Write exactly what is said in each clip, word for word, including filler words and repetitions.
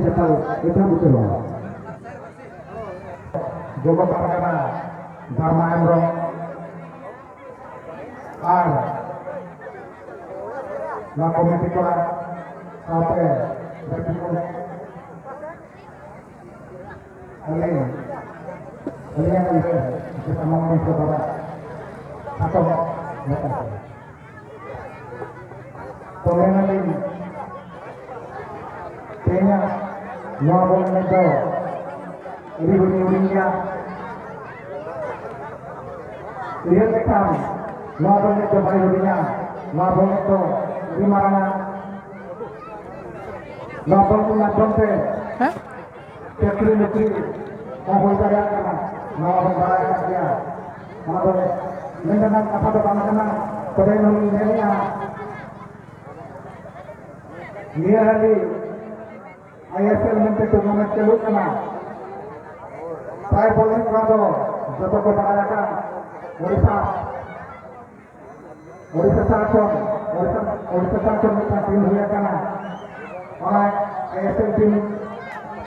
ᱡᱟᱛᱟᱞ ᱮᱛᱚᱦᱚᱵ ᱩᱛᱟᱹᱨᱚᱜᱼᱟ᱾ ᱡᱚᱜᱚ ᱯᱟᱨᱜᱟᱱᱟ ᱫᱷᱟᱨᱢᱟ ᱦᱮᱢᱵᱨᱚᱢ ᱟᱨ ᱱᱚᱣᱟ ᱠᱚᱢᱤᱴᱤ ᱠᱚᱲᱟ ᱥᱟᱶᱛᱮ ᱜᱟᱛᱮ ᱠᱚ, ᱟᱹᱞᱤᱧ, ᱟᱹᱞᱤᱧᱟᱜ ᱩᱭᱦᱟᱹᱨ ᱡᱮ ᱥᱟᱢᱟᱝ ᱢᱚᱧᱪᱚ ᱫᱚ ᱥᱟᱛᱚᱢ ᱞᱮᱠᱟᱛᱮ ᱛᱚ ᱢᱮᱱᱟᱞᱤᱧ, ᱛᱮᱦᱮᱧᱟᱜ ᱱᱚᱣᱟ ᱵᱚᱞ ᱮᱱᱮᱡ ᱫᱚ ᱟᱹᱰᱤ ᱦᱩᱰᱤᱧ ᱦᱩᱰᱤᱧ ᱜᱮᱭᱟ᱾ ᱩᱭᱦᱟᱹᱨ ᱞᱮᱠᱷᱟᱱ ᱱᱚᱣᱟ ᱵᱚᱞ ᱮᱱᱮᱡ ᱫᱚ ᱵᱟᱭ ᱦᱩᱰᱤᱧᱟ᱾ ᱱᱚᱣᱟ ᱵᱚᱞ ᱮᱱᱮᱡ ᱫᱚ ᱟᱹᱰᱤ ᱢᱟᱨᱟᱝᱟ᱾ ᱱᱚᱣᱟ ᱵᱚᱞ ᱮᱱᱮᱡ ᱢᱟᱫᱽᱫᱷᱚᱢ ᱛᱮ ᱦᱮᱸ? ᱪᱟᱹᱠᱨᱤ ᱱᱚᱠᱨᱤ ᱦᱚᱸ ᱦᱩᱭ ᱫᱟᱲᱮᱭᱟᱜ ᱠᱟᱱᱟ, ᱱᱚᱣᱟ ᱵᱚᱱ ᱵᱟᱲᱟᱭ ᱟᱠᱟᱫ ᱜᱮᱭᱟ᱾ ᱚᱱᱟ ᱫᱚ ᱢᱮᱱ ᱨᱮᱱᱟᱜ ᱠᱟᱛᱷᱟ ᱫᱚ ᱵᱟᱝ ᱠᱟᱱᱟ᱾ ᱛᱚᱵᱮ ᱱᱚᱣᱟᱧ ᱢᱮᱱᱮᱫᱼᱟ, ᱱᱤᱭᱟᱹ ᱦᱟᱹᱞᱤ ᱟᱭ ᱮᱥ ᱮᱞ ᱢᱮᱱᱛᱮ ᱴᱩᱨᱱᱟᱢᱮᱱᱴ ᱪᱟᱹᱞᱩᱜ ᱠᱟᱱᱟ᱾ ᱯᱨᱟᱭ ᱵᱚᱞ ᱮᱱᱮᱡ ᱠᱚᱲᱟ ᱫᱚ ᱡᱚᱛᱚ ᱠᱚ ᱵᱟᱲᱟᱭ ᱟᱠᱟᱫ ᱳᱰᱤᱥᱟ ᱳᱰᱤᱥᱟ ᱥᱟᱦᱟ ᱠᱷᱚᱱ, ᱳᱰᱤᱥᱟ, ᱳᱰᱤᱥᱟ ᱥᱟᱦᱟ ᱠᱷᱚᱱ ᱢᱤᱫᱴᱟᱝ ᱴᱤᱢ ᱦᱩᱭ ᱟᱠᱟᱱᱟ᱾ ᱚᱱᱟ ᱟᱭ ᱮᱥ ᱮᱞ ᱴᱤᱢ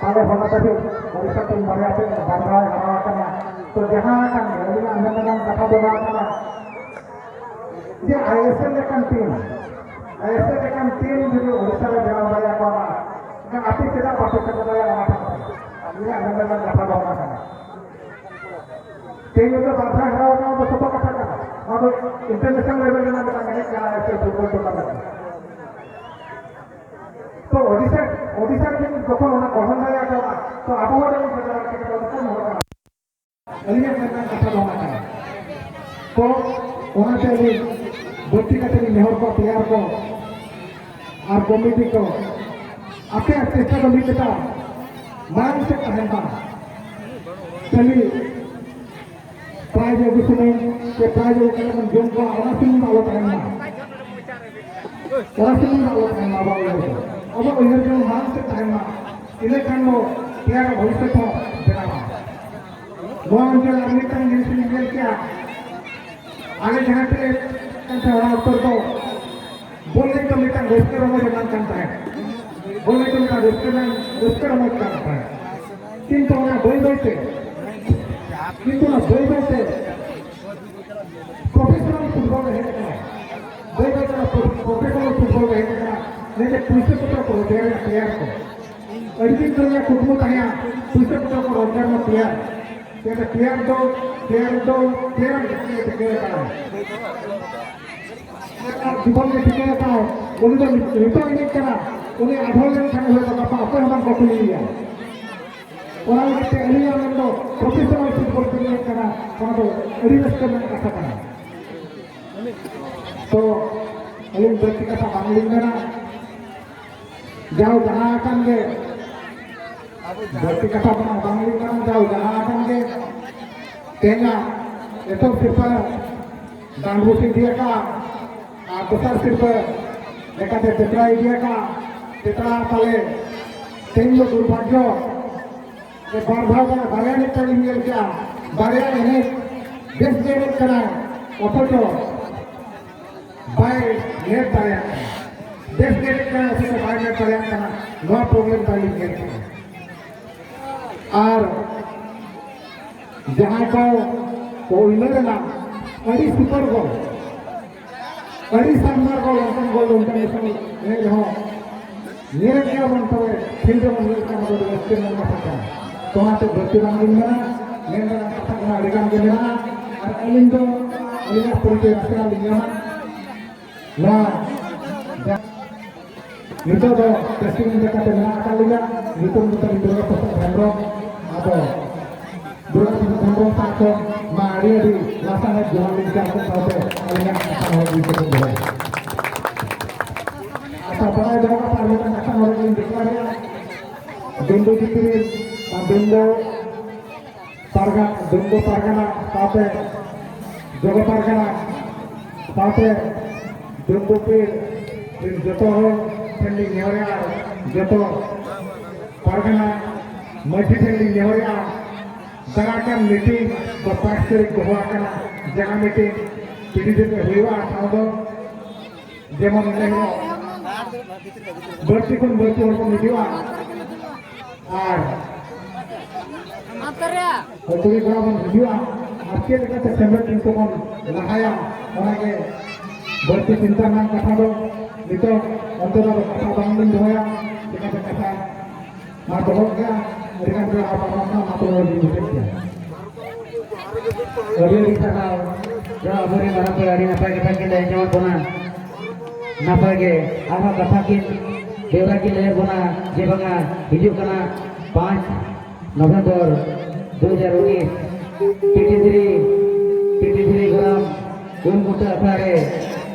ᱯᱟᱞᱮ ᱦᱚᱞᱟ ᱫᱷᱟᱹᱵᱤᱡ ᱳᱰᱤᱥᱟ ᱴᱤᱢ ᱵᱟᱨᱭᱟ ᱛᱮ ᱵᱟᱨ ᱫᱷᱟᱣ ᱮ ᱦᱟᱨᱟᱣ ᱟᱠᱟᱱᱟ᱾ ᱛᱚ ᱡᱟᱦᱟᱸ ᱟᱠᱟᱱ ᱜᱮ, ᱟᱹᱞᱤᱧᱟᱜ ᱢᱮᱱ ᱨᱮᱱᱟᱜ ᱠᱟᱛᱷᱟ ᱫᱚ ᱱᱚᱣᱟ ᱠᱟᱱᱟ ᱡᱮ ᱟᱭ ᱮᱥ ᱮᱞ ᱞᱮᱠᱟᱱ ᱴᱤᱢ, ᱟᱭ ᱮᱥ ᱮᱞ ᱞᱮᱠᱟᱱ ᱴᱤᱢ ᱡᱩᱫᱤ ᱳᱰᱤᱥᱟ ᱨᱮ ᱵᱮᱱᱟᱣ ᱫᱟᱲᱮᱭᱟᱠᱚᱣᱟ, ᱮᱱᱠᱷᱟᱱ ᱟᱯᱮ ᱪᱮᱫᱟᱜ ᱵᱟᱯᱮ ᱥᱮᱴᱮᱨ ᱫᱟᱲᱮᱭᱟᱜᱼᱟ? ᱚᱱᱟ ᱠᱟᱛᱷᱟ ᱟᱹᱞᱤᱧᱟᱜ ᱢᱮᱱ ᱨᱮᱱᱟᱜ ᱠᱟᱛᱷᱟ ᱫᱚ ᱚᱱᱟ ᱠᱟᱱᱟ᱾ ᱛᱮᱦᱮᱧ ᱫᱚ ᱵᱟᱨ ᱫᱷᱟᱣ ᱦᱟᱨᱟᱣ ᱟᱠᱟᱱᱟ, ᱚᱱᱟ ᱫᱚ ᱥᱚᱛᱚ ᱠᱟᱛᱷᱟ ᱠᱟᱱᱟ᱾ ᱱᱚᱣᱟ ᱫᱚ ᱤᱱᱴᱟᱨᱱᱮᱥᱱᱟᱞ ᱞᱮᱵᱮᱞ ᱨᱮᱱᱟᱜ ᱢᱤᱫᱴᱟᱝ ᱮᱱᱮᱡ ᱠᱟᱱᱟ, ᱥᱮ ᱯᱷᱩᱴᱵᱚᱞ ᱴᱩᱨᱱᱟᱢᱮᱱᱴ᱾ ᱛᱚ ᱳᱰᱤᱥᱟ, ᱳᱰᱤᱥᱟ ᱨᱮ ᱡᱚᱠᱷᱚᱱ ᱚᱱᱟ ᱜᱚᱲᱦᱚᱱ ᱫᱟᱲᱮᱭᱟᱜ ᱠᱟᱱᱟ, ᱛᱚ ᱟᱵᱚ ᱦᱚᱸ ᱡᱮᱢᱚᱱ ᱥᱮᱴᱮᱨ ᱫᱟᱲᱮᱭᱟᱜ ᱠᱟᱱᱟ, ᱚᱱᱟ ᱠᱚ ᱦᱚᱲ ᱠᱟᱱᱟ᱾ ᱟᱹᱞᱤᱧᱟᱜ ᱢᱮᱱ ᱨᱮᱱᱟᱜ ᱠᱟᱛᱷᱟ ᱫᱚ ᱚᱱᱟ ᱠᱟᱱᱟ᱾ ᱛᱚ ᱚᱱᱟᱛᱮ ᱟᱹᱞᱤᱧ ᱵᱟᱹᱲᱛᱤ ᱠᱟᱛᱮ ᱞᱤᱧ ᱱᱮᱦᱚᱨ ᱠᱚᱣᱟ, ᱯᱞᱮᱭᱟᱨ ᱠᱚ ᱟᱨ ᱠᱚᱢᱤᱴᱤ ᱠᱚ, ᱟᱯᱮᱭᱟᱜ ᱪᱮᱥᱴᱟ ᱫᱚ ᱢᱤᱫ ᱞᱮᱛᱟᱲ ᱢᱟᱲᱟᱝ ᱥᱮᱫ ᱛᱟᱦᱮᱱ ᱢᱟ᱾ ᱠᱷᱟᱹᱞᱤ ᱯᱨᱟᱭᱤᱡᱽ ᱟᱹᱜᱩ ᱥᱩᱢᱩᱝ ᱥᱮ ᱯᱨᱟᱭᱤᱡᱽ ᱟᱹᱜᱩ ᱠᱟᱛᱮ ᱵᱚᱱ ᱡᱚᱢ ᱠᱚᱣᱟ, ᱚᱱᱟ ᱥᱩᱢᱩᱝ ᱫᱚ ᱟᱞᱚ ᱛᱟᱦᱮᱱ ᱢᱟ᱾ ᱚᱱᱟ ᱥᱩᱢᱩᱝ ᱫᱚ ᱟᱞᱚ ᱛᱟᱦᱮᱱ ᱢᱟ ᱟᱵᱚᱣᱟᱜ ᱩᱭᱦᱟᱹᱨ ᱫᱚ᱾ ᱟᱵᱚᱣᱟᱜ ᱩᱭᱦᱟᱹᱨ ᱡᱮᱢᱚᱱ ᱢᱟᱲᱟᱝ ᱥᱮᱫ ᱛᱟᱦᱮᱱ ᱢᱟ, ᱤᱱᱟᱹ ᱠᱷᱟᱱ ᱫᱚ ᱯᱞᱮᱭᱟᱨ ᱵᱷᱚᱵᱤᱥᱥᱚᱛ ᱦᱚᱸ ᱵᱮᱱᱟᱣᱟ᱾ ᱱᱚᱣᱟ ᱚᱧᱪᱚᱞ ᱟᱨ ᱢᱤᱫᱴᱟᱝ ᱡᱤᱱᱤᱥ ᱞᱤᱧ ᱧᱮᱞ ᱠᱮᱜᱼᱟ, ᱟᱞᱮ ᱡᱟᱦᱟᱸ ᱴᱷᱮᱱ ᱠᱟᱱ ᱛᱟᱦᱮᱸ, ᱚᱱᱟ ᱚᱠᱛᱚ ᱨᱮᱫᱚ ᱵᱚᱞ ᱮᱱᱮᱡ ᱫᱚ ᱢᱤᱫᱴᱟᱝ ᱨᱟᱹᱥᱠᱟᱹ ᱨᱚᱢᱚᱡᱽ ᱨᱮᱱᱟᱜ ᱠᱟᱱ ᱛᱟᱦᱮᱸᱫ᱾ ᱵᱚᱞ ᱮᱱᱮᱡ ᱨᱮᱱᱟᱜ ᱨᱟᱹᱥᱠᱟᱹ ᱨᱮᱱᱟᱜ ᱨᱟᱹᱥᱠᱟᱹ ᱨᱚᱢᱚᱡᱽ ᱠᱟᱱ ᱛᱟᱦᱮᱸᱫ᱾ ᱠᱤᱱᱛᱩ ᱚᱱᱟ ᱵᱟᱹᱭ ᱵᱟᱹᱭ ᱛᱮ, ᱠᱤᱱᱛᱩ ᱚᱱᱟ ᱵᱟᱹᱭ ᱵᱟᱹᱭ ᱛᱮ ᱯᱨᱚᱯᱷᱮᱥᱚᱱᱟᱞ ᱯᱷᱩᱴᱵᱚᱞ ᱨᱮ ᱦᱮᱡ ᱟᱠᱟᱱᱟ᱾ ᱵᱟᱹᱭ ᱵᱟᱹᱭ ᱛᱮ ᱚᱱᱟ ᱯᱨᱚ-, ᱯᱨᱚᱯᱷᱮᱥᱚᱱᱟᱞ ᱯᱷᱩᱴᱵᱚᱞ ᱨᱮ ᱦᱮᱡ ᱟᱠᱟᱱᱟ᱾ ᱱᱤᱭᱟᱹ ᱯᱩᱭᱥᱟᱹ ᱠᱚ ᱨᱳᱡᱽᱜᱟᱨ ᱨᱮᱱᱟᱜ ᱯᱞᱮᱭᱟᱨ ᱠᱚ᱾ ᱟᱹᱰᱤ ᱫᱤᱱ ᱠᱷᱚᱱ ᱤᱧᱟᱹᱜ ᱠᱩᱠᱢᱩ ᱛᱟᱦᱮᱸ ᱠᱟᱱᱟ, ᱯᱩᱭᱥᱟᱹ ᱠᱚ ᱨᱳᱡᱽᱜᱟᱨ ᱨᱮᱱᱟᱜ ᱯᱞᱮᱭᱟᱨ᱾ ᱪᱮᱫᱟᱜ ᱯᱞᱮᱭᱟᱨ ᱫᱚ, ᱯᱞᱮᱭᱟᱨ ᱫᱚ, ᱯᱞᱮᱭᱟᱨ ᱴᱷᱤᱠᱟᱹ ᱟᱠᱟᱫᱟ᱾ ᱡᱤᱵᱚᱱ ᱨᱮ ᱴᱷᱤᱠᱟᱹ ᱟᱠᱟᱫ, ᱩᱱᱤ ᱫᱚ ᱱᱤᱛᱚᱜ ᱮᱱᱮᱡ ᱠᱟᱱᱟ, ᱩᱱᱤ ᱟᱨᱦᱚᱸ ᱞᱮᱱᱠᱷᱟᱱ ᱦᱚᱭᱛᱳ ᱜᱟᱯᱟ ᱚᱠᱚᱭ ᱦᱚᱸ ᱵᱟᱝ ᱠᱚ ᱠᱩᱞᱤᱭᱮᱭᱟ᱾ ᱚᱱᱟ ᱞᱟᱹᱜᱤᱫ ᱛᱮ ᱟᱹᱞᱤᱧᱟᱜ ᱢᱮᱱ ᱫᱚ ᱯᱨᱚᱯᱷᱮᱥᱚᱱᱟᱞ ᱯᱷᱩᱴᱵᱚᱞ ᱠᱷᱮᱞ ᱮᱱᱮᱡ ᱠᱟᱱᱟ, ᱚᱱᱟ ᱫᱚ ᱟᱹᱰᱤ ᱨᱟᱹᱥᱠᱟᱹ ᱨᱮᱱᱟᱜ ᱠᱟᱛᱷᱟ ᱠᱟᱱᱟ᱾ ᱛᱚ ᱟᱹᱞᱤᱧ ᱵᱟᱹᱲᱛᱤ ᱠᱟᱛᱷᱟ ᱵᱟᱝᱞᱤᱧ ᱢᱮᱱᱟ, ᱡᱟᱣ ᱡᱟᱦᱟᱸ ᱟᱠᱟᱱ ᱜᱮ, ᱵᱟᱹᱲᱛᱤ ᱠᱟᱛᱷᱟ ᱵᱟᱝ, ᱵᱟᱝᱞᱤᱧ ᱢᱮᱱᱟ, ᱡᱟᱣ ᱡᱟᱦᱟᱸ ᱟᱠᱟᱱ ᱜᱮ, ᱛᱮᱦᱮᱧᱟᱜ ᱮᱛᱚᱦᱚᱵ ᱥᱤᱨᱯᱟᱹ ᱰᱟᱸᱰᱵᱩᱥ ᱤᱫᱤ ᱟᱠᱟᱫ ᱟᱨ ᱫᱚᱥᱟᱨ ᱥᱤᱨᱯᱟᱹ ᱞᱮᱠᱟᱛᱮ ᱯᱮᱛᱲᱟ ᱤᱫᱤ ᱟᱠᱟᱫ, ᱯᱮᱛᱲᱟ ᱛᱟᱞᱮ ᱛᱮᱦᱮᱧ ᱫᱚ ᱫᱩᱨᱵᱷᱟᱜᱽᱭᱚ ᱡᱮ ᱵᱟᱨ ᱫᱷᱟᱣ ᱜᱟᱱ ᱵᱟᱨᱭᱟ ᱮᱱᱮᱡ ᱛᱟᱹᱞᱤᱧ ᱧᱮᱞ ᱠᱮᱜᱼᱟ, ᱵᱟᱨᱭᱟ ᱮᱱᱮᱡ ᱵᱮᱥ ᱜᱮ ᱮᱱᱮᱡ ᱠᱟᱱᱟᱭ, ᱚᱛᱷᱚᱪᱚ ᱵᱟᱭ ᱧᱮᱞ ᱫᱟᱲᱮᱭᱟᱜ ᱠᱟᱱᱟ᱾ ᱵᱮᱥ ᱜᱮ ᱮᱱᱮᱡ ᱠᱟᱱᱟᱭ, ᱚᱛᱷᱚᱪᱚ ᱵᱟᱭ ᱧᱮᱞ ᱫᱟᱲᱮᱭᱟᱜ ᱠᱟᱱᱟ, ᱱᱚᱣᱟ ᱯᱨᱚᱵᱞᱮᱢ ᱛᱟᱹᱞᱤᱧ ᱧᱮᱞ ᱠᱮᱜᱼᱟ᱾ ᱟᱨ ᱡᱟᱦᱟᱸᱭ ᱠᱚ ᱩᱭᱞᱟᱹ ᱨᱮᱱᱟᱜ ᱟᱹᱰᱤ ᱥᱩᱯᱟᱨ ᱜᱚᱞ, ᱟᱹᱰᱤ ᱥᱟᱱᱫᱟᱨ ᱜᱚᱞ, ᱚᱱᱠᱟᱱ ᱜᱚᱞ ᱚᱱᱠᱟᱱ ᱧᱩᱛᱩᱢ ᱮᱱᱮᱡ ᱨᱮᱦᱚᱸ ᱧᱮᱞ ᱜᱮᱭᱟ ᱵᱚᱱ, ᱛᱚᱵᱮ ᱠᱷᱮᱞ ᱨᱮᱵᱚᱱ ᱧᱮᱞ ᱠᱟᱱᱟ, ᱟᱹᱰᱤ ᱨᱟᱹᱥᱠᱟᱹ ᱨᱮᱱᱟᱜ ᱠᱟᱛᱷᱟ ᱠᱟᱱᱟ᱾ ᱛᱚ ᱚᱱᱟᱛᱮ ᱵᱟᱹᱲᱛᱤ ᱵᱟᱝ ᱞᱤᱧ ᱢᱮᱱᱟ, ᱢᱮᱱ ᱨᱮᱱᱟᱜ ᱠᱟᱛᱷᱟ ᱠᱚᱢᱟ ᱟᱹᱰᱤ ᱜᱟᱱ ᱜᱮ ᱢᱮᱱᱟᱜᱼᱟ᱾ ᱟᱨ ᱟᱹᱞᱤᱧ ᱫᱚ ᱟᱹᱞᱤᱧᱟᱜ ᱯᱚᱨᱤᱪᱚᱭ ᱱᱟᱥᱮᱱᱟᱜ ᱞᱤᱧ ᱧᱟᱢᱟ᱾ ᱱᱚᱣᱟ ᱡᱟ-, ᱱᱤᱛᱚᱜ ᱫᱚ ᱯᱨᱮᱥᱤᱰᱮᱱᱴ ᱞᱮᱠᱟᱛᱮ ᱢᱮᱱᱟᱜ ᱟᱠᱟᱫ ᱞᱤᱧᱟ᱾ ᱧᱩᱛᱩᱢ ᱫᱚ ᱛᱟᱹᱞᱤᱧ ᱫᱩᱨᱜᱟ ᱯᱨᱚᱥᱟᱫᱽ ᱦᱮᱢᱵᱨᱚᱢ᱾ ᱟᱫᱚ ᱫᱩᱨᱜᱟ ᱯᱨᱚᱥᱟᱫᱽ ᱦᱮᱢᱵᱨᱚᱢ ᱥᱟᱶ ᱠᱷᱚᱱ ᱢᱟ ᱟᱹᱰᱤ ᱟᱹᱰᱤ ᱞᱟᱥᱟᱲᱦᱮᱫ ᱡᱚᱦᱟᱨ ᱞᱤᱧ ᱪᱟᱞ ᱠᱮᱫ ᱥᱟᱶᱛᱮ ᱟᱹᱞᱤᱧᱟᱜ ᱠᱟᱛᱷᱟ ᱦᱚᱸ ᱞᱤᱧ ᱠᱮᱴᱮᱡ ᱫᱚᱦᱚᱭᱟ᱾ ᱟᱪᱪᱷᱟ, ᱵᱟᱲᱟᱭ ᱫᱚᱦᱚ ᱠᱟᱛᱮ ᱟᱨ ᱢᱤᱫᱴᱟᱝ ᱠᱟᱛᱷᱟ ᱱᱚᱰᱮ ᱞᱤᱧ declare ᱮᱫᱟ᱾ ᱰᱩᱢᱵᱩ ᱵᱷᱤᱛᱨᱤ ᱨᱮ ᱰᱩᱢᱵᱩ ᱯᱟᱨᱜᱟᱱᱟ, ᱰᱩᱢᱵᱩ ᱯᱟᱨᱜᱟᱱᱟ ᱥᱟᱶᱛᱮ ᱡᱚᱜᱚ ᱯᱟᱨᱜᱟᱱᱟ ᱥᱟᱶᱛᱮ ᱰᱩᱢᱵᱩ ᱯᱤᱲ ᱨᱮᱱ ᱡᱚᱛᱚ ᱦᱚᱲ ᱴᱷᱮᱱ ᱞᱤᱧ ᱱᱮᱦᱚᱨᱮᱜᱼᱟ, ᱡᱚᱛᱚ ᱯᱟᱨᱜᱟᱱᱟ ᱢᱟᱹᱡᱷᱤ ᱴᱷᱮᱱ ᱞᱤᱧ ᱱᱮᱦᱚᱨᱮᱜᱼᱟ, ᱫᱟᱨᱟᱭ ᱠᱟᱱ meeting ᱫᱚ ᱯᱟᱸᱪ ᱛᱟᱹᱨᱤᱠᱷ ᱫᱚᱦᱚ ᱟᱠᱟᱱᱟ, ᱡᱟᱦᱟᱸ meeting ᱯᱤᱰᱤᱡᱮ ᱨᱮ ᱦᱩᱭᱩᱜᱼᱟ, ᱴᱷᱟᱶ ᱫᱚ ᱡᱮᱢᱚᱱ ᱤᱱᱟᱹ ᱦᱤᱞᱳᱜ ᱵᱟᱹᱲᱛᱤ ᱠᱷᱚᱱ ᱵᱟᱹᱲᱛᱤ ᱦᱚᱲ ᱠᱚ ᱦᱤᱡᱩᱜᱼᱟ᱾ ᱟᱨ ᱠᱩᱲᱤ ᱠᱚᱲᱟ ᱵᱚᱱ ᱦᱤᱡᱩᱜᱼᱟ᱾ ᱟᱨ ᱪᱮᱫ ᱞᱮᱠᱟᱛᱮ ᱥᱮᱢᱞᱮᱫ ᱴᱤᱢ ᱠᱚᱵᱚᱱ ᱞᱟᱦᱟᱭᱟ, ᱚᱱᱟᱜᱮ ᱵᱟᱹᱲᱛᱤ ᱪᱤᱱᱛᱟ ᱨᱮᱱᱟᱜ ᱠᱟᱛᱷᱟ ᱫᱚ᱾ ᱱᱤᱛᱚᱜ ᱚᱱᱛᱮ ᱫᱚ ᱠᱟᱛᱷᱟ ᱵᱟᱝᱞᱤᱧ ᱫᱚᱦᱚᱭᱟ, ᱪᱤᱠᱟᱹᱛᱮ ᱠᱟᱛᱷᱟ ᱢᱟ ᱫᱚᱦᱚ ᱜᱮᱭᱟ᱾ ᱟᱹᱰᱤ ᱜᱟᱱ ᱜᱮ ᱟᱨ ᱯᱟᱨᱚᱢ ᱠᱟᱱᱟ, ᱚᱱᱟ ᱠᱚ ᱟᱹᱰᱤ ᱢᱩᱪᱟᱹᱫ ᱜᱮᱭᱟ᱾ ᱟᱹᱰᱤ ᱟᱹᱰᱤ ᱥᱟᱨᱦᱟᱣ᱾ ᱡᱟᱦᱟᱸ ᱟᱵᱚᱨᱮᱱ ᱢᱟᱨᱟᱝ ᱯᱮᱲᱟ ᱟᱹᱰᱤ ᱱᱟᱯᱟᱭ ᱠᱟᱛᱷᱟ ᱠᱤᱱ ᱞᱟᱹᱭ ᱟᱸᱡᱚᱢᱟᱫ ᱵᱚᱱᱟ᱾ ᱱᱟᱯᱟᱭ ᱜᱮ ᱟᱨᱦᱚᱸ ᱠᱟᱛᱷᱟ ᱠᱤᱱ ᱵᱮᱣᱨᱟ ᱠᱤᱱ ᱞᱟᱹᱭᱟᱫ ᱵᱚᱱᱟ ᱡᱮ ᱵᱟᱝᱟ ᱦᱤᱡᱩᱜ ᱠᱟᱱᱟ ᱯᱟᱸᱪ ᱱᱚᱵᱷᱮᱢᱵᱚᱨ ᱫᱩ ᱦᱟᱡᱟᱨ ᱩᱱᱤᱥ ᱯᱤᱴᱤ ᱥᱨᱤ, ᱯᱤᱴᱤ ᱥᱨᱤ ᱜᱚᱨᱟᱢ ᱩᱞ ᱵᱩᱴᱟᱹ ᱟᱠᱷᱲᱟ ᱨᱮ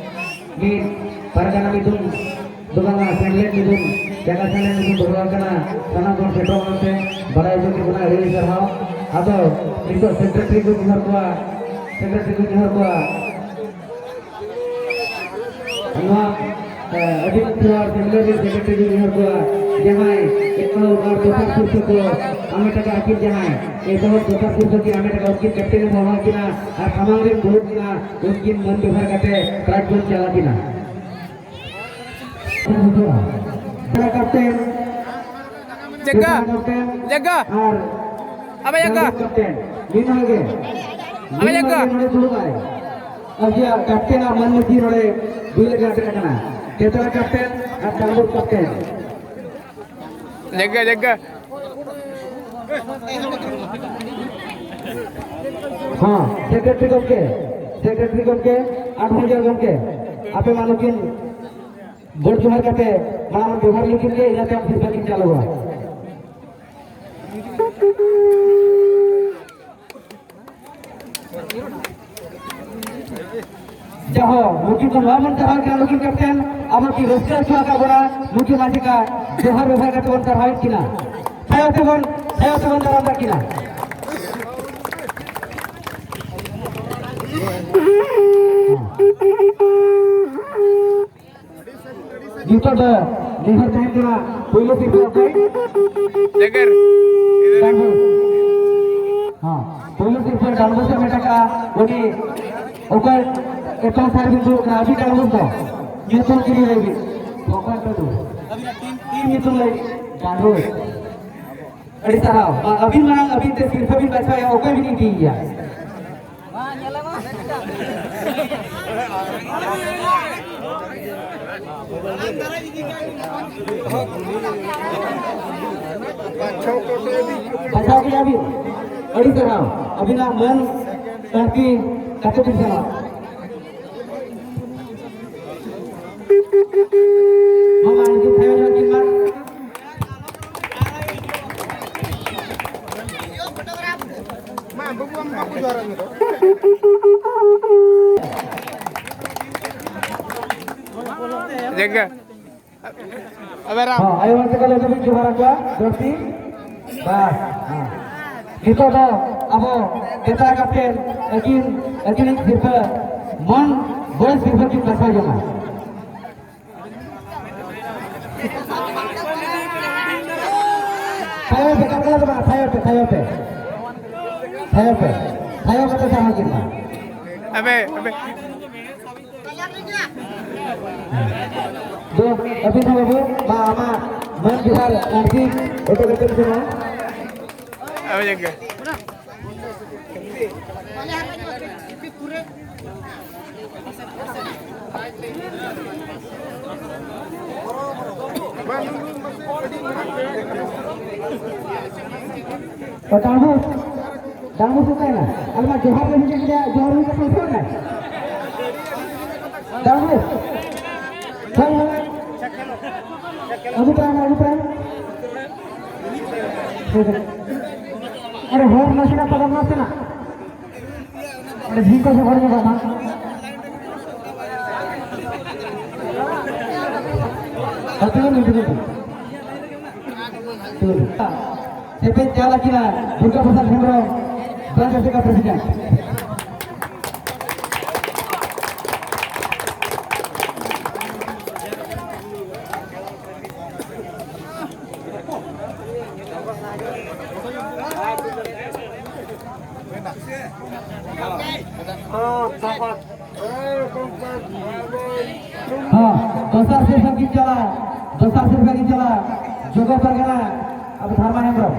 ᱢᱤᱫ ᱯᱟᱨᱜᱟᱱᱟ ᱢᱤᱫᱩᱱ ᱫᱚ ᱵᱟᱝᱟ, ᱥᱮᱢᱞᱮᱫ ᱢᱤᱫᱩᱱ, ᱡᱟᱭᱜᱟ ᱥᱮᱢᱞᱮᱫ ᱢᱤᱫᱩᱱ ᱫᱚᱦᱚ ᱟᱠᱟᱱᱟ᱾ ᱥᱟᱱᱟᱢ ᱠᱚ ᱥᱮᱴᱮᱨᱚᱜ ᱢᱮᱱᱛᱮ ᱵᱟᱲᱟᱭ ᱦᱚᱪᱚ ᱠᱮᱫ ᱵᱚᱱᱟ, ᱟᱹᱰᱤ ᱟᱹᱰᱤ ᱥᱟᱨᱦᱟᱣ᱾ ᱟᱫᱚ ᱱᱤᱛᱚᱜ ᱥᱮᱠᱨᱮᱴᱟᱨᱤ ᱠᱚ ᱡᱚᱦᱟᱨ ᱠᱚᱣᱟ, ᱥᱮᱠᱨᱮᱴᱟᱨᱤ ᱠᱚ ᱡᱚᱦᱟᱨ ᱠᱚᱣᱟ᱾ ᱱᱚᱣᱟ, ᱮ, ᱟᱹᱰᱤ ᱩᱛᱟᱹᱨ ᱥᱮᱢᱞᱮᱫ ᱨᱮ ᱥᱮᱠᱨᱮᱴᱟᱨᱤ ᱠᱚ ᱡᱚᱦᱟᱨ ᱠᱚᱣᱟ᱾ ᱡᱟᱦᱟᱸᱭ ᱮᱛᱚᱦᱚᱵ ᱟᱨ ᱫᱚᱥᱟᱨ ᱯᱩᱨᱥᱚ ᱠᱚ ᱟᱢᱮᱴ ᱟᱠᱟᱫ ᱟᱹᱠᱤᱱ, ᱡᱟᱦᱟᱸᱭ ᱮᱛᱚᱦᱚᱵ ᱫᱚᱥᱟᱨ ᱯᱩᱨᱥᱚ ᱠᱤᱱ ᱟᱢᱮᱴ ᱟᱠᱟᱫ, ᱩᱱᱠᱤᱱ ᱠᱮᱯᱴᱮᱱ ᱮ ᱦᱚᱦᱚ ᱟᱹᱠᱤᱱᱟ ᱟᱨ ᱥᱟᱢᱟᱝ ᱨᱮ ᱫᱩᱲᱩᱵ ᱠᱤᱱᱟ, ᱩᱱᱠᱤᱱ ᱢᱟᱹᱱ ᱵᱮᱵᱷᱟᱨ ᱠᱟᱛᱮ ᱯᱨᱟᱭᱤᱡᱽ ᱵᱚᱱ ᱪᱟᱞ ᱟᱹᱠᱤᱱᱟ᱾ ᱡᱟᱭᱜᱟ, ᱠᱮᱯᱴᱮᱱ ᱡᱟᱭᱜᱟ᱾ ᱟᱨ ᱟᱵᱮ ᱡᱟᱭᱜᱟ᱾ ᱠᱮᱯᱴᱮᱱ ᱢᱤᱫ ᱦᱚᱲ ᱜᱮ᱾ ᱟᱵᱮ ᱡᱟᱭᱜᱟ᱾ ᱢᱤᱫ ᱦᱚᱲ ᱜᱮ ᱱᱚᱰᱮ ᱫᱩᱲᱩᱵ ᱟᱭ᱾ ᱟᱵᱚᱣᱟᱜ ᱠᱮᱯᱴᱮᱱ ᱟᱨ ᱢᱟᱹᱱ ᱢᱩᱠᱷᱤᱭᱟᱹ ᱱᱚᱰᱮ ᱫᱩᱲᱩᱵ ᱞᱟᱹᱜᱤᱫ ᱟᱴᱠᱟᱜ ᱠᱟᱱᱟ᱾ ᱠᱮᱯᱴᱮᱱ ᱟᱨ ᱠᱮᱯᱴᱮᱱ ᱟᱨ ᱰᱟᱝᱜᱚᱨ ᱠᱮᱯᱴᱮᱱ᱾ ᱡᱟᱭᱜᱟ, ᱡᱟᱭᱜᱟ᱾ ᱦᱚᱸ, ᱥᱮᱠᱨᱮᱴᱟᱨᱤ ᱜᱚᱢᱠᱮ, ᱥᱮᱠᱨᱮᱴᱟᱨᱤ ᱜᱚᱢᱠᱮ, ᱟᱨ ᱢᱮᱱᱮᱡᱟᱨ ᱜᱚᱢᱠᱮ, ᱟᱯᱮ ᱢᱟ ᱱᱩᱠᱤᱱ ᱜᱚᱰ ᱡᱚᱦᱟᱨ ᱠᱟᱛᱮ ᱢᱟᱲᱟᱝ ᱡᱚᱦᱟᱨ ᱞᱮᱠᱤᱱ ᱜᱮ, ᱤᱱᱟᱹ ᱛᱟᱭᱚᱢ ᱥᱤᱨᱯᱟᱹ ᱠᱤᱱ ᱪᱟᱞᱩᱣᱟ᱾ ᱡᱟᱦᱳ, ᱱᱩᱠᱤᱱ ᱫᱚ ᱱᱚᱣᱟ ᱵᱚᱱ ᱪᱟᱞᱟᱣ ᱠᱮᱫᱟ, ᱱᱩᱠᱤᱱ ᱠᱮᱯᱴᱮᱱ ᱟᱵᱚ ᱠᱤᱱ ᱨᱟᱹᱥᱠᱟᱹ ᱦᱚᱪᱚ ᱟᱠᱟᱫ ᱵᱚᱱᱟ, ᱱᱩᱠᱤᱱ ᱢᱟ ᱪᱮᱠᱟ ᱡᱚᱦᱟᱨ ᱵᱮᱵᱚᱦᱟᱨ ᱠᱟᱛᱮ ᱵᱚᱱ ᱪᱟᱨᱦᱟᱣᱮᱫ ᱠᱤᱱᱟ᱾ ᱛᱟᱭᱚᱢ ᱛᱮᱵᱚᱱ, ᱛᱟᱭᱚᱢ ᱛᱮᱵᱚᱱ ᱫᱟᱨᱟᱢ ᱠᱟᱜ ᱠᱤᱱᱟ᱾ ᱱᱤᱛᱚᱜ ᱫᱚ ᱱᱮᱦᱚᱨ ᱛᱟᱦᱮᱱ ᱠᱟᱱᱟ ᱯᱳᱭᱞᱳ ᱥᱤᱨᱯᱟᱹ ᱚᱠᱚᱭ? ᱡᱟᱜᱟᱨ᱾ ᱰᱟᱱᱵᱚᱥ᱾ ᱦᱮᱸ, ᱯᱳᱭᱞᱳ ᱥᱤᱨᱯᱟᱹ ᱰᱟᱱᱵᱚᱥ ᱮ ᱢᱮᱴᱟᱜᱼᱟ, ᱩᱱᱤ ᱚᱠᱚᱭ ᱮᱛᱚᱢ ᱥᱟᱨ ᱵᱤᱱ ᱫᱩᱲᱩᱵ ᱠᱟᱱᱟ, ᱟᱹᱵᱤᱱ ᱰᱟᱱᱵᱚᱥ ᱫᱚ ᱧᱩᱛᱩᱢ ᱠᱤᱨᱤᱧ ᱞᱟᱹᱭ ᱵᱤᱱ᱾ ᱵᱷᱚᱠᱚᱨ ᱴᱩᱰᱩ᱾ ᱟᱹᱵᱤᱱᱟᱜ ᱴᱤᱢ, ᱴᱤᱢ ᱧᱩᱛᱩᱢ ᱞᱟᱹᱭ ᱵᱤᱱ᱾ ᱡᱟᱫᱩ᱾ ᱟᱹᱰᱤ ᱥᱟᱨᱦᱟᱣ᱾ ᱢᱟ, ᱟᱹᱵᱤᱱ ᱢᱟᱲᱟᱝ ᱟᱹᱵᱤᱱ ᱛᱮ ᱥᱤᱨᱯᱷᱟᱹ ᱵᱤᱱ ᱵᱟᱪᱷᱟᱣᱮᱫᱼᱟ, ᱚᱠᱚᱭ ᱵᱤᱱ ᱤᱫᱤᱭᱮᱭᱟ? ᱵᱟᱪᱷᱟᱣ ᱠᱮᱫᱟ ᱵᱤᱱ᱾ ᱟᱹᱰᱤ ᱥᱟᱨᱦᱟᱣ᱾ ᱟᱹᱵᱤᱱᱟᱜ ᱢᱟᱹᱱ ᱥᱟᱹᱨᱛᱤ ᱠᱟᱛᱮ ᱵᱤᱱ ᱥᱮᱱᱚᱜ᱾ ᱢᱟ, ᱢᱟ, ᱩᱱᱠᱩ ᱛᱟᱭᱚᱢ ᱧᱚᱜ ᱠᱤᱱ ᱢᱟ᱾ ᱢᱟ, ᱵᱟᱹᱵᱩ, ᱟᱢ ᱵᱟᱹᱵᱩ ᱡᱚᱦᱟᱨ ᱟᱹᱧ ᱫᱚ᱾ ᱡᱟᱸᱜᱟ᱾ ᱟᱵᱮ ᱨᱟᱢ᱾ ᱦᱚᱸ, ᱟᱭᱳ ᱦᱚᱲ ᱛᱮᱠᱚ ᱞᱟᱹᱭ ᱛᱟᱵᱚᱱ ᱡᱚᱦᱟᱨ ᱟᱠᱚᱣᱟ, ᱫᱷᱟᱹᱨᱛᱤ᱾ ᱵᱟᱥ, ᱦᱮᱸ᱾ ᱱᱤᱛᱚᱜ ᱫᱚ ᱟᱵᱚ ᱵᱮᱛᱟ ᱠᱟᱛᱮ ᱟᱹᱠᱤᱱ, ᱟᱹᱠᱤᱱᱤᱡ ᱥᱤᱨᱯᱟᱹ ᱢᱚᱱ ᱵᱚᱭᱮᱥ ᱥᱤᱨᱯᱟᱹ ᱠᱤᱱ ᱫᱟᱨᱥᱟᱣ ᱡᱚᱝᱟ᱾ ᱛᱷᱟᱭᱚ ᱯᱮ, ᱠᱟᱞᱠᱟᱞᱟ ᱫᱚ ᱵᱟᱝ, ᱛᱷᱟᱭᱚ ᱯᱮ, ᱛᱷᱟᱭᱚ ᱯᱮ᱾ ᱛᱷᱟᱭᱚ ᱯᱮ᱾ ᱛᱷᱟᱭᱚ ᱠᱟᱛᱮ ᱥᱟᱦᱟ ᱠᱤᱱ ᱢᱟ᱾ ᱟᱵᱮ, ᱟᱵᱮ᱾ ᱫᱩ, ᱟᱹᱵᱤᱱ ᱦᱚᱸ ᱵᱟᱹᱵᱩ, ᱢᱟ ᱟᱢᱟᱜ ᱢᱟᱹᱱ ᱡᱚᱦᱟᱨ ᱟᱨᱡᱤ ᱦᱚᱴᱚ ᱠᱟᱛᱮ ᱥᱮ ᱢᱟ᱾ ᱟᱵᱮ ᱡᱟᱸᱜᱟ᱾ ᱰᱟᱸᱰᱵᱳᱥ, ᱰᱟᱸᱰᱵᱳᱥ ᱚᱠᱟᱭᱮᱱᱟ? ᱟᱞᱮ ᱢᱟ ᱡᱚᱦᱟᱨ ᱞᱮ ᱦᱩᱭ ᱠᱮᱫᱟ, ᱡᱚᱦᱟᱨ ᱦᱩᱭ ᱠᱟᱛᱮ ᱩᱴᱷᱟᱹᱣ ᱮᱱᱟᱭ᱾ ᱰᱟᱸᱰᱵᱳᱥ, ᱦᱳᱭ, ᱦᱳᱭ᱾ ᱟᱹᱜᱩ ᱛᱚᱨᱟᱭ ᱢᱮ, ᱟᱹᱜᱩ ᱛᱚᱨᱟᱭ ᱢᱮ᱾ ᱟᱨᱮ, ᱦᱚᱲ ᱱᱟᱥᱮᱱᱟᱜ ᱛᱟᱲᱟᱢ ᱱᱟᱥᱮᱱᱟᱜ᱾ ᱚᱸᱰᱮ ᱡᱷᱤᱸᱠ ᱠᱚ ᱥᱚᱦᱚᱨ ᱧᱚᱜᱚᱜ ᱢᱟ᱾ ᱦᱮᱸ, ᱛᱤᱸᱜᱩᱱ ᱵᱤᱱ, ᱛᱤᱸᱜᱩᱱ ᱵᱤᱱ᱾ ᱛᱤᱸᱜᱩᱱ ᱵᱤᱱ᱾ ᱥᱮᱯᱮᱧ ᱪᱟᱞ ᱟᱹᱠᱤᱱᱟ ᱫᱩᱨᱜᱟ ᱯᱨᱚᱥᱟᱫᱽ ᱦᱮᱢᱵᱨᱚᱢ, ᱵᱨᱟᱧᱪ ᱟᱥᱮᱠᱟ ᱯᱨᱮᱥᱤᱰᱮᱱᱴ᱾ ᱛᱚ, ᱫᱷᱟᱯᱟᱲ᱾ ᱦᱚᱸ, ᱫᱚᱥᱟᱨ ᱥᱤᱨᱯᱷᱟᱹ ᱠᱤᱱ ᱪᱟᱞᱟᱜ, ᱫᱚᱥᱟᱨ ᱥᱤᱨᱯᱷᱟᱹ ᱠᱤᱱ ᱪᱟᱞᱟᱜ ᱡᱚᱜᱚ ᱯᱟᱨᱜᱟᱱᱟ ᱟᱵᱚ ᱫᱷᱟᱨᱢᱟ ᱦᱮᱢᱵᱨᱚᱢ᱾